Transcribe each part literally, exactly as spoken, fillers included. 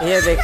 ये देख।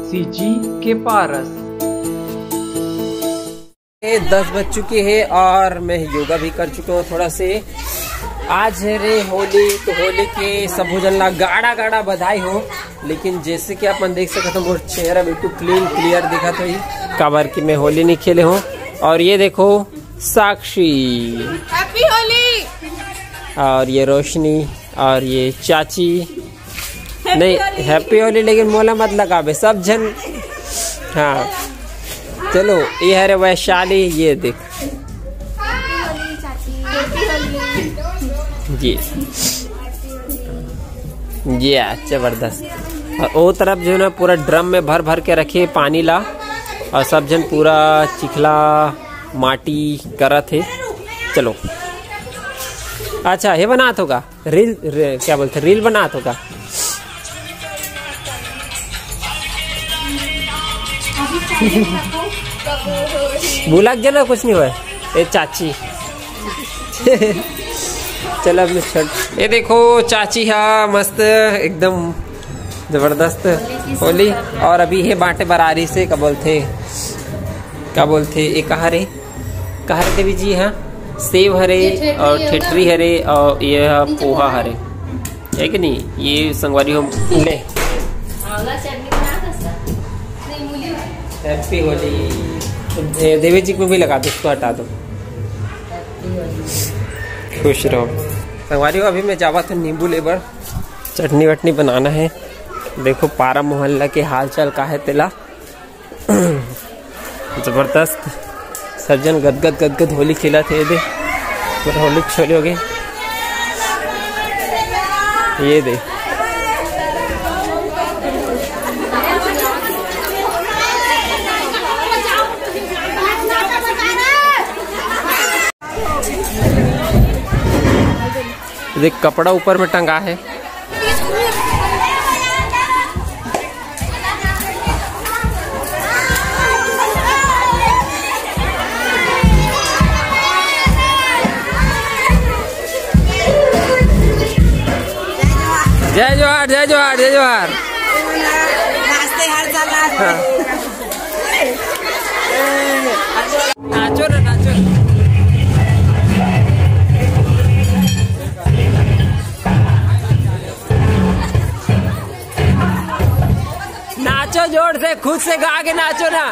सीजी के पारस। ये दस बज चुके हैं और मैं योगा भी कर चुका हूँ थोड़ा से। आज है रे होली, तो होली के सबो झन ला गाड़ा गाड़ा बधाई हो। लेकिन जैसे कि अपन देख सकत हो, मोर चेहरा बिल्कुल क्लीन क्लियर दिखत होही, काबर कि मैं होली नहीं खेले हूँ। और ये देखो साक्षी, हैप्पी होली। और ये रोशनी, और ये चाची। नहीं, हैप्पी होली, लेकिन मोला मत लगाबे सब झन। हाँ, चलो, ये हरे वैशाली, ये देख। जी, जी, जबरदस्त। और वो तरफ जो है ना, पूरा ड्रम में भर भर के रखे पानी ला, और सब झन पूरा चिखला माटी करत हे। चलो, अच्छा, हे बनात होगा रील, रे-, क्या बोलते, रील बनात होगा। भूला के ना, कुछ नहीं हुआ। ए चाची। चलो, अब मैं छोड़। ये देखो, चाची हा मस्त, एकदम जबरदस्त होली। और अभी हे बांटे बरारी से, का बोलते, का बोलते, ये कहा रे, कहा रे देवी जी? हाँ, सेव हरे और ठेठरी हरे और ये हा पोहा हरे, है कि नहीं? ये संगवारी हो ले। आंवला चटनी बना दो सर। नहीं, मूली वाली। हैप्पी होली। दे-, देवी जी को भी लगा दो, उसको हटा दो। खुश रहो। संगवारी हो, अभी मैं जावा था नींबू लेबर, चटनी वटनी बनाना है। देखो, पारा मोहल्ला के हाल चाल का है तेला। जबरदस्त। सब झन गदगद गदगद होली खेलत हे। ये दे, पूरा होली छोली हो गई। ये दे, देख, कपड़ा ऊपर में टंगा है। जय जोहार, जय जोहार, जय जोहार। नाचते हर साल नाचते। हाँ। नाचो ना, नाचो। नाचो जोर से, खुद से गा के नाचो ना।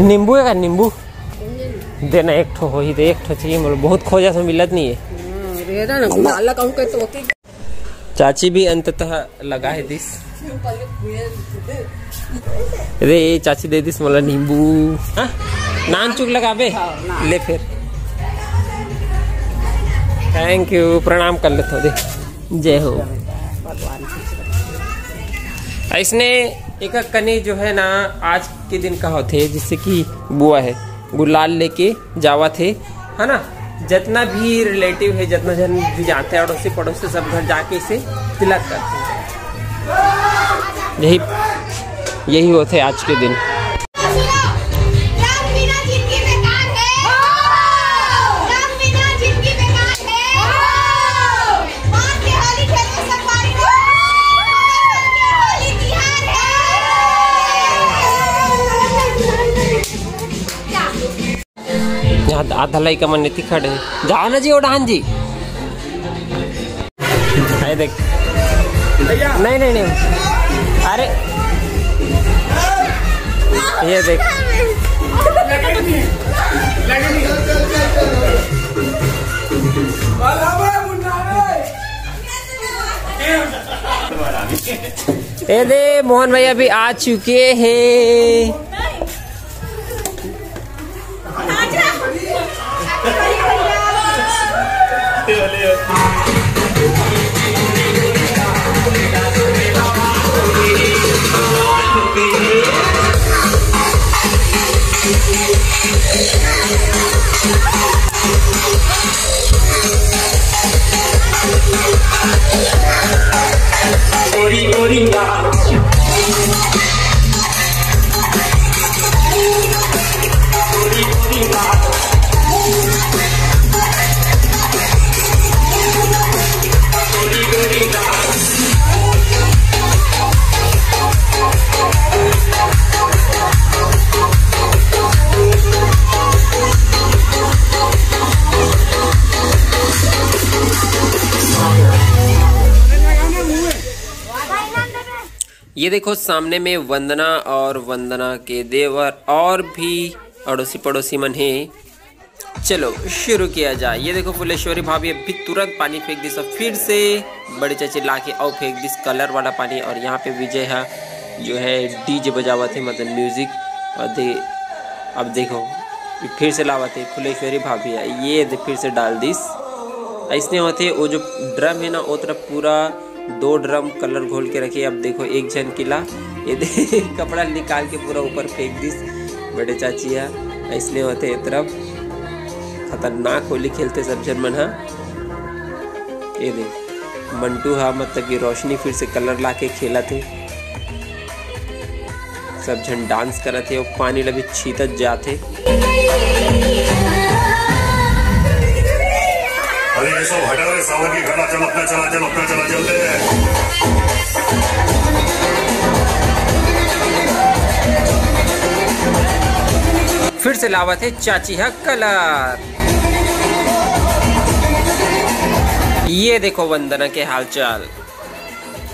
नींबू है का? नींबू देना, एक ठो होही दे, एक ठो चाहिए मोला, बहुत खोजा से मिलत नहीं है। हम्म, रे ना, ना, ना, कहूँ के तो ओके। चाची भी अंततः लगा है दिस। रे, चाची दे दिस मोला नींबू। हाँ? नान चुक लगाबे? हाँ, नान। ले फिर। Thank you, प्रणाम कर लेथो दे। जय हो। भगवान खुश रखे। ऐसने एक कनी जो है ना, आज के दिन का होथे, जैसे कि बुआ है, गुलाल लेके जावत हे, है ना? जितना भी रिलेटिव है, जितना जन भी जानते हैं, अड़ोसी पड़ोसी, सब घर जाके इसे तिलक करते हैं। यही, यही होते आज के दिन। यहाँ आधा लइका मन एती खड़े हे। जाओ ना जी, ओ डहान जी। ये देख। नहीं, नहीं, नहीं। अरे। ये देख। ए दे, मोहन भैया भी आ चुके हैं। ये देखो, सामने में वंदना और वंदना के देवर और भी अड़ोसी पड़ोसी मन हे। चलो शुरू किया जाए। ये देखो, फुलेश्वरी भाभी अभी तुरंत पानी फेंक दिस, फिर से बड़े चाची लाके अउ फेंक दिस कलर वाला पानी। और यहाँ पे विजय हा जो है डीजे बजावत हे, मतलब म्यूजिक। और दे, अब देखो, फिर से लावत हे फुलेश्वरी भाभी हा, ये दे, फिर से डाल दिस। अइसने होथे, वो जो ड्रम हे ना, वो तरफ पूरा दो ड्रम कलर घोल के रखे। अब देखो, एक झन किला ये दे, कपड़ा निकाल के पूरा ऊपर फेंक दिस। बड़े चाची हा, अइसने होथे ए तरफ। खतरनाक होली खेलथे सब झन मन हा। ये दे, मंटू हा, मतलब कि रोशनी फिर से कलर लाके खेलत हे। सब झन डांस करत हे अउ पानी ल भी छीतत जात हे। अरे ये सब हटा रे, सावन की घटा, चल अपना चला, चल अपना चला, चलते हैं। फिर से लावत हे चाची हा कलर। ये देखो वंदना के हालचाल।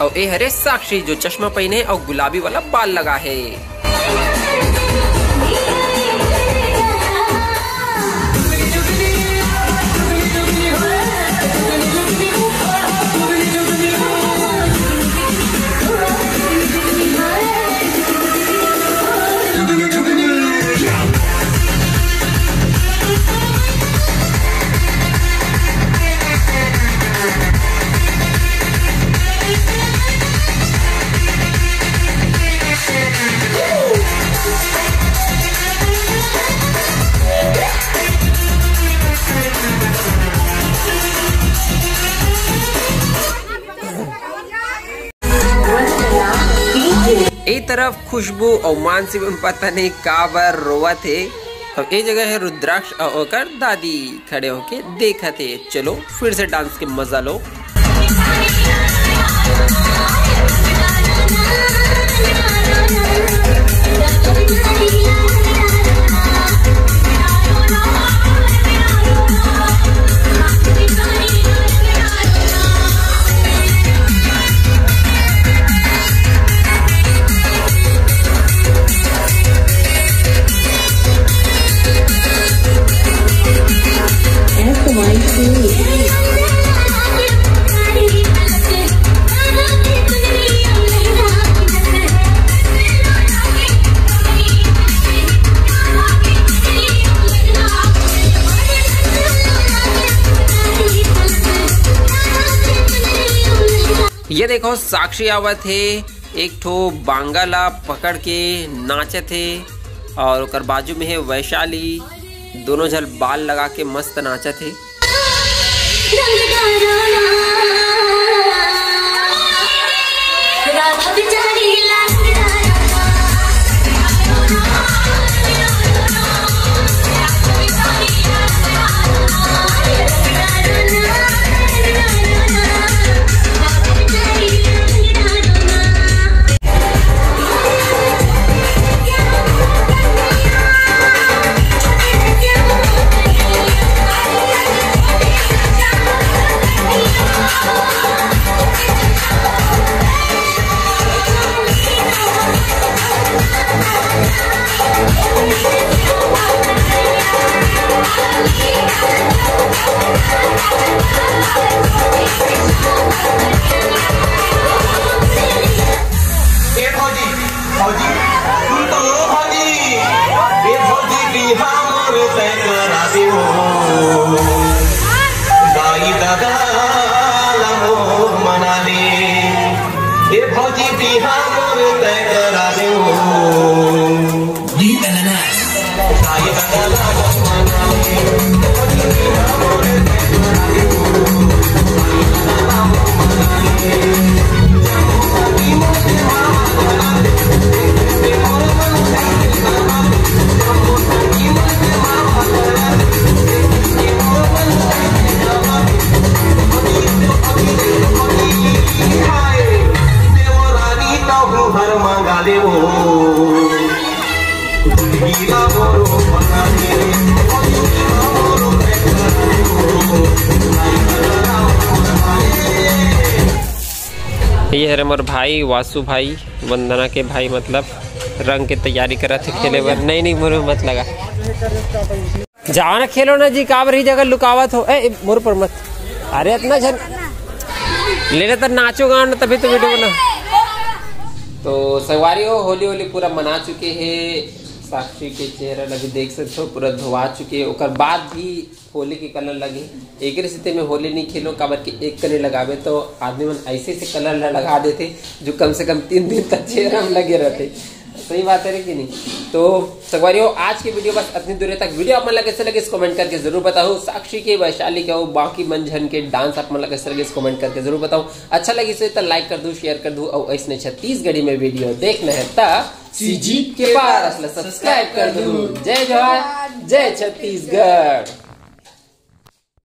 अउ ए हरे साक्षी, जो चश्मा पहिने अउ गुलाबी वाला बाल लगा हे। ए तरफ खुशबू अउ मानसी मन पता नहीं काबर रोवत हे। अउ ए जगह हे रुद्राक्ष अउ ओकर दादी खड़े होके देखत हे। चलो फिर से डांस के मजा लो। ये देखो, साक्षी आवत हे, एक ठो बांगा ला पकड़ के नाचत हे, और ओकर बाजू में हे वैशाली, दोनों झन बाल लगा के मस्त नाचत हे। काला मोर मनाली, ए भौजी बिहार मोर तय करा दे हो। ये हरे मोर भाई वासु भाई, वंदना के भाई, मतलब रंग के तैयारी करत हे खेले बर। नहीं नहीं, मोर में मत लगा, जाओ ना खेलो ना जी, काबर ही जगह लुकावत हो। ए, मोर पर मत। अरे इतना झन लेने तो नाचो गाओ ना, तभी तो वीडियो बना। तो संगवारी हो, होली होली पूरा मना चुके हैं। साक्षी के चेहरा ला भी देख सकते हो, पूरा धोवा चुके हैं। ओकर बाद भी होली के कलर लगे, एक से ते में होली नहीं खेलो, काबर के एक कने लगावे तो आदमी मन ऐसे ऐसे कलर ला लगा देते जो कम से कम तीन दिन तक चेहरा में लगे रहते। सही बात है कि नहीं? तो संगवारी हो, आज की वीडियो बस इतनी दूर तक। वीडियो आप मन ला कैसे लगे, कमेंट करके जरूर बताओ। साक्षी के, वैशाली के और बाकी मन झन के डांस आप मन ला कैसे लगे, कमेंट करके जरूर बताओ। अच्छा लगी से तो लाइक कर दू, शेयर कर दू और ऐसने छत्तीसगढ़ी में वीडियो देखना है ता सीजी के पास ला सब्सक्राइब कर दू। जय जोहार, जय छत्तीसगढ़।